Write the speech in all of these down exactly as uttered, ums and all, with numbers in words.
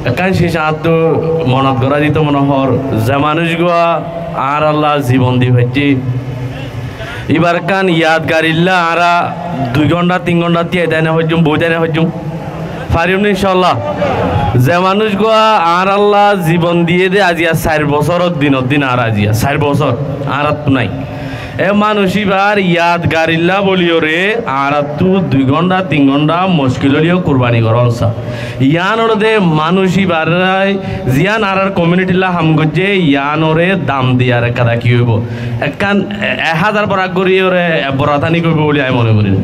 Ekkán ciz añáttu monot gorá dito mone hoór, ze manúic gúa añárálla zibon di faijjé, íbar ekkán yadgarilla añára dui gónta, tin gónta tíai táina faijjum, boói táina faijjum. Farim né, incálla? Ze manúic gúa añárálla zibon diyé dé aziya sair bosór, dinor din añára aziya sair bosór añáráttu nái. E manúic íbar yadgarilla bóliyoré añáráttu dui gónta, tin gónta mockil óliyo kurbani gorón sa. Yían óilde manúic íbaré ziyán añárár komiunitilla ham goijjé, yíanoré dam diyar ekkán ki óibo? Ekkán e-, ek házar borak goríyoré ek borak táni óibo bóli aññí mone gorí.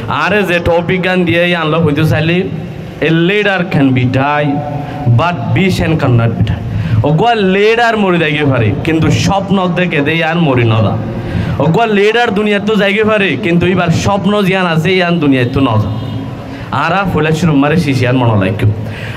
Añáre ze topik gán diyé, yían loi hoitó sailé, a leader can be die, but vision cannot be die. Uggúa lidar mori zaigói fare, kintu cópno deke dé yían mori no za. Uggúa lidar duniyaittú zaigói fare, kintu íbar cópno ziyán asé, yían duniyaittú no za. Añára foila cúrur mazé ciz yían monot raikkó.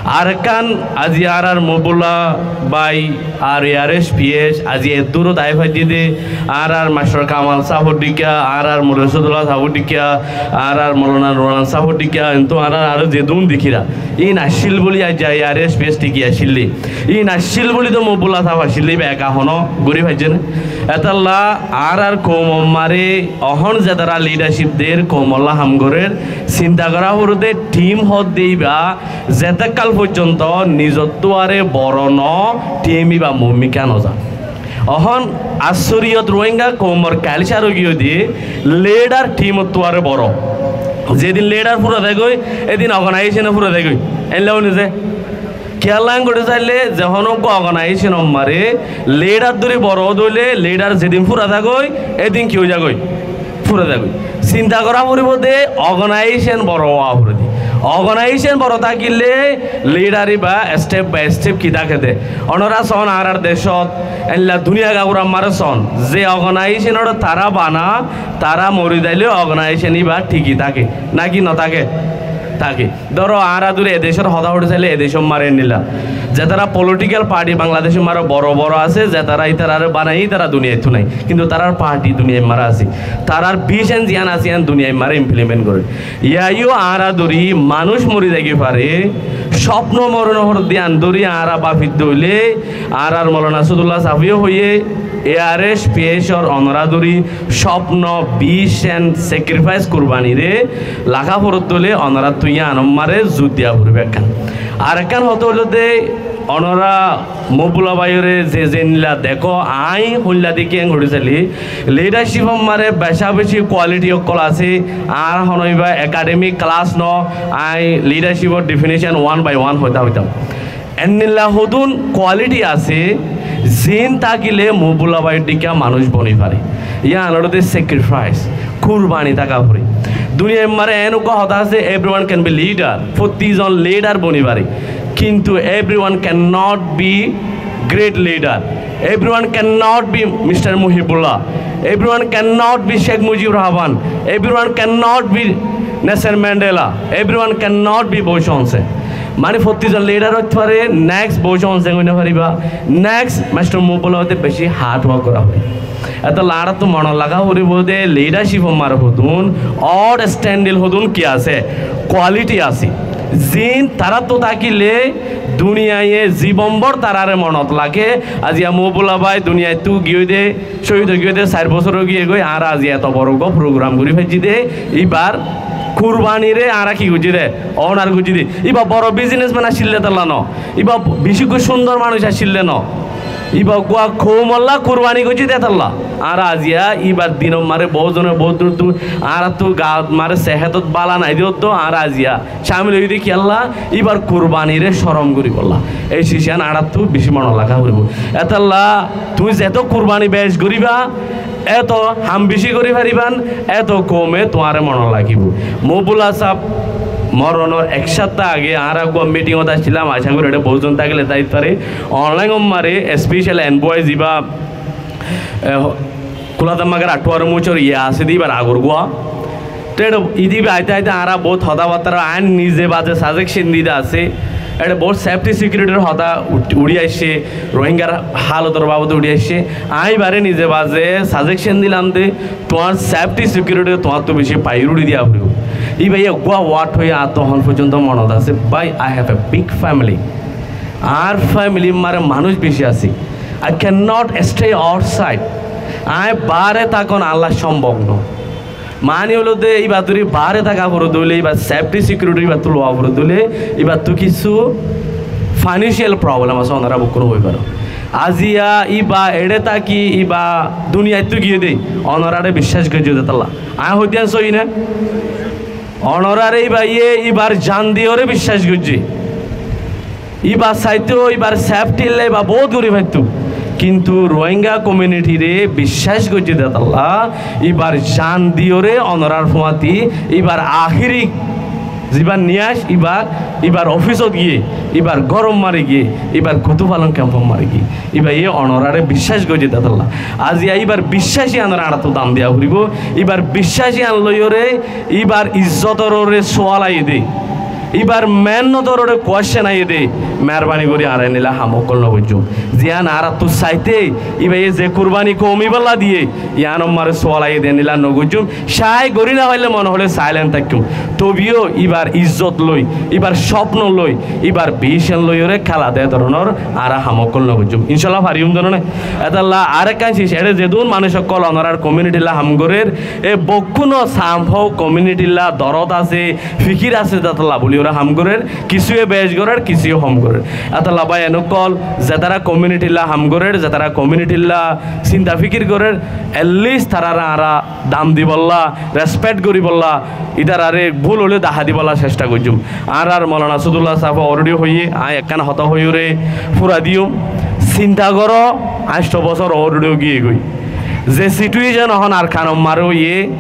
Arekkán, aijja añárár Mohibullah bái, ar A R S P S, aijja eddúrot aái faijjé dé, añárár mastor Kamal sáfor dhíkka, añárár Murshidullah sáfor dhíkka, añárár Moulana Nuran sáfor dhíkka, entú añárár aró zedún dekíra. Íin accíl bóli aijja A R S P S thíki accíl dé. Íin accíl bóli toó Mohibullah sáf accíl dé, íba eka honó gorí faijjé né. Etálla añárár koumor mazé ehón zetará lidarcip der, koumolla ham gorér, sinta gorá foribó dé, thim hoódde íba, zetákkal foijjonto nizottú aré boro no, thim íba muúmikká no za. Ehón assoriyot Rohingya koumor kalcar óigiyoi dé, lidar thimottú aré boro. Zedin lidar fúrai zaigói, édin oganaizécon fúrai zaigói. Éilla óineze. Kiyólla gorí sailé, ze honó uggúa oganaizéconor mazé lidar dóri boro óile, lidar zedin fúrai zagói, édin ki ói zagói? Fúrai zagói. Sinta gorá foribó dé, oganaizécon boro ówa foribó dé. Oganaizécon boro tákile lidar íba step by step ki táke dé. Onorá soón añárár decót, éilla duniya gagurar mazé soón, ze oganaizéconor tará bana, tará mori zailé oganaizécon íba thíki táke, náki no táke? Táke. Dóro, añára zodi e decór hotá hoói sailé, e decór mazé endilla. Zetará politikal parti Bangladecór mazé boro boro asé, zetará ítararé banaiyé, ítará duniyaittú nái. Kintu tarár parti duniyair mazé asé. Tarár bícen ziyán asé, yían duniyair mazé impliment gorér. Yíaiyó añára dóri manúic mori zaigói fare, cópno mori no fore dé yían dóri añára bafit dóile, añárár Moulana Asádullah sáfe yó hoiyé, A R S P S or onorá dóri cópno, bícen, sekrifais, kurbaniré laká foródde óile onoráttu yíanor mazé zut diya foribó ekkán. Arekkán hotá óilde, onorá Mohibullah báiyoré ze zeéndilla dekó, aññí hoóilla dekí en gorí sailé, lidarcipor mazé becá becí kualiti ókkol asé, añára honó íba ekademik kelas no, aññí lidarcipor definicon wan bai wan hotá hoitám. Endilla hodún kualiti asé, ziín tákile Mohibullah báiyor dhíkka manúic boni fare. Yían óilde sekrifais, kurbani táka fore. Duniyair mazé eén uggúa hotá asé, everyone can be leader, fottí zon lidar boni fare. Kintu everyone cannot be great leader. Everyone cannot be Mister Mohibullah. Everyone cannot be Sheikh Mujibur Rahman. Everyone cannot be Nelson Mandela. Everyone cannot be Borisho Onsen. Mani fottí zon lidar óit fare, next Borisho Onsen ói no faribá, next Mastor Mohibullah óite beci hard work gorá fore. Etólla añáráttu monot laga foribó dé lidarcipor mazé hodún outstanding hodún ki asé, kualiti asé. Ziín taráttu tákile duniyaiye zibon bór taráre monot laké. Aziya Mohibullah bái duniyaittú giyói dé, cóhid ói giyói dé, sair bosór ói giyé goi, añára aziya eto boro uggúa furogram gorí faijjí dé, íbar kurbaniré añára ki goijjí dé, onar goijjí dé. Íba boro bizinesmen accíl dé etólla no, íba beci uggúa cúndor manúic accíl dé no. Íba uggúa koumolla kurbani goijjé dé etólla. Añára aziya íbar dinor mazé boóut zone boóut dur dur, añáráttu gaat mazé sehétot bála nái dé óttu, añára aziya cámil óiyi dé kiyólla, íbar kurbaniré corom goríbolla. Ei ciz yían añáráttu beci monot laká foribó. Etólla tuñí zetó kurbani bec goríba, eto ham beci gorí faribán, eto koume tuáñre monot rakíbo. Mohibullah sáb moronor ek háfta age añára uggúa mitingot accílam, acá gorí eçé boóut zon tákile táit fare. Onlainor mazé especial envoy zibá, e, Kulatammagar Attuar Mucór iye asé dé íbar agor gúa. Te eçé idibá aite aite añára boóut hotábattá, aññí nize baze sajekcen dita asé. Eçé boóut sefti sikiuritir hotá uth-, uçí aiccé, Rohingyar hálotor babote uçí aiccé. Aññí ibáre nize baze sajekcen dilam dé, tuáñr sefti sikiuriti tuáñrttú beci pairoriti diya foribó. Íbaye eggúa word hoiyé, añáttu ehón foijjonto monot asé, bái, I have a big family. Añár family maré manúic beci asé. I cannot stay outside. Aññí baáre tákon añálla cómbob no. Maáni óilde íba dóri baáre táka foredde óile, íba safety security íbattú lowa foredde óile, íbattú kissú financial problem asé, onorá bekkúne hoi faro. Aziya íba eçé táki, íba duniyaittú giyé dé, onoráre biccác goijjé dé tálla. Aññí hoiddé yían sóiyi né? Onoráre íbaye íbar zan diyoré biccác goijjé. Íba saitó, íbar safetylla íba boóut gorí faitto. Kintu Rohingya communityre biccác goijjé dé tálla, íbar zan diyoré onorár fúañti, íbar ahéri zibá niyác, íba, íbar ofisot giyé, íbar górot mari giyé, íbar kutufalon kempot mari giyé. Íbaye onoráre biccác goijjé dé tálla. Aziya íbar biccác yíanoré añáráttu dam diya foribó. Íbar biccác yían loiyoré íbar izzotoré sual aiyé dé, íbar meénnotoré question aiyé dé, meérbani gorí añára endilla ham ókkol nogoijjúm. Ziyán añáráttu saité, íbaye ze kurbani koumibálla diyé, yíanor maré sual aiyé dé endilla nogoijjúm. Cai gorí nofaillé mone hoilé silent táikkúm. Tobiyó íbar izzot loi, íbar cópno loi, íbar vision loiyoré kéla dé dóronor añára ham ókkol nogoijjúm. Incálla fariyúm dé no né? Etálla arekkán ciz, eçé zedún manúic ókkol onorár communitylla ham gorér, e bekkúnor samhóu communitylla dorot asé, fikír asé dé tálla bóliyoré ham gorér, kissúye bec gorér, kissúye hom gorér. Etálla báiyain ókkol zetará communitylla ham gorér, zetará communitylla sinta fikír gorér, at least taráre añára dam dibolla, respect goríbolla, ítararé búl óile dahái dibolla cestha goijjúm. Añárár Molana Sodullah sáfe already hoiyé, aññí ekkán hotá hoiyóre fura diyúm. Sinta goró, añctho bosór already giyé goi. Ze situation ehón Arkanor maré óiye,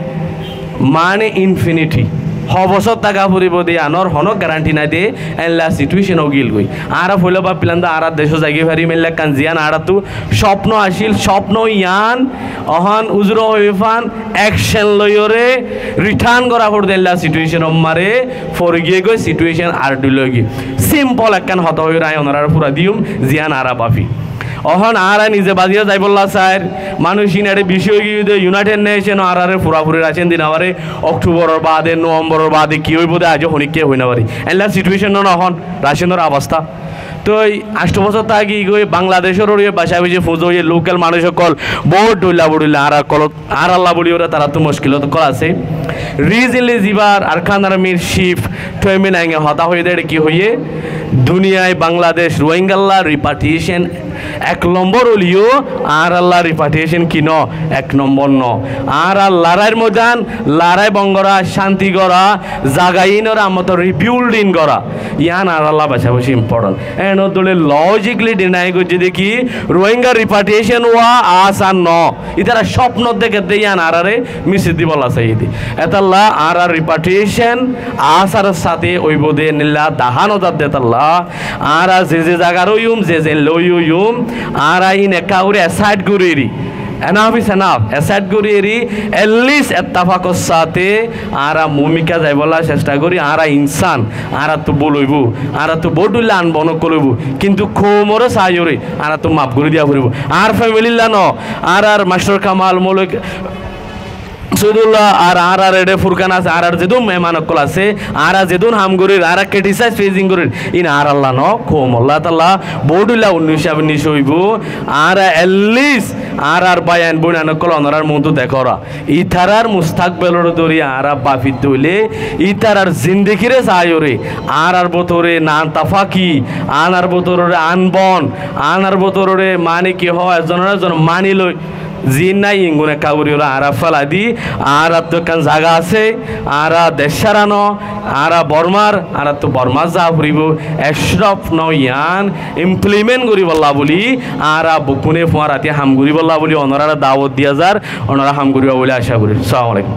mane infinity, ho bosór táka foribó dé yíanor honó guarantee nái dé, éilla situation ógiyel goi. Añára foila báfilam dé añára decót zaigói farim, éilla ekkán ziyán añáráttu cópno accíl, cópno yían ehón uzure hoifán, action loiyoré return gorá fordé éilla situationor maré fori giyé goi, situation ar dhil ói giyé. Simple ekkán hotá hoiyóre aññí onoráre fura diyúm, ziyán añára báfi. Ehón añára nize baziya zaibolla sair, manúic ín eçé beci ói giyé dé, United Nation añáráre furafuri racen di nofaré, Oktoboror baade, Novemboror baade ki óibo dé aijjó honikká hoi nofarí. Éilla situation no ehón, racenor obosta. Toi añctho bosór táki goi Bangladecór uore bacá-baci fuñzá óiye, local manúic ókkol boóut dhoilla bodhoilla añára ókkolót, añárálla bóliyoré taráttu muckilot ókkol asé. Recently zibar Arkan Armyr chief Théo Min Aung-e hotá hoiyé dé, eçé ki hoiyé? Duniyai Bangladec Rohingyalla repatriation ek lombor óileyo añárálla repatriation ki no, ek lombor no. Añárar loráir moidan, lorái bon gorá, cánti gorá, zaga ínoré añára rebuilding gorá, yían añárálla beci beci important. Éen dóile logically deny goijjé dé ki Rohingya repatriation ówa asán no. Ítara cópnot dekédde yían añáráre message dibolla saiyé dé. Etálla añára repatriation asánor sáte óibo dé endilla dahá no zadde tálla, añára ze ze zagar óiyum, ze ze loi óiyum, añára ín ekká gorí decide gorí eri, enough is enough, decide gorí eri, at least ettefakor sáte añára mumikká zaibolla cestha gorí. Añára insán, añáráttu búl óibo, añáráttu boóut dhoilla anbon ókkol óibo, kintu koumoré saiyoré añáráttu maf gorí diya foribó. Añár familylla no, añárar mastor Kamal, Molek Sodullah ar añárar eçé furkan asé, añárar zedún meeman ókkol asé, añára zedún ham gorír, añára criticize facing gorír, ín añárálla no, koumolla. Etálla boóut dhoilla unnic binnic óibo. Añára at least añárar báiyain bóinain ókkol onorár muúntu dekóra, ítarar mustakbeloré dóri añára báfidde óile, ítarar zindigiré saiyoré, añárar bútore naintefaki, añárar bútororé anbon, añárar bútororé mani ki hoó, ezonor ezon mani loi, ziín nái iín gún ekká gorí óre añára félai di, añáráttu ekkán zaga asé, añára dec sára no, añára Bormar, añáráttu Bormar zaa foribó, ecrof no yían implement goríbolla bóli, añára bekkúne fúañrati ham goríbolla bóli onoráre dawot diya zar, onorá ham goríba bóli acá gorír. Assalamu alaikum.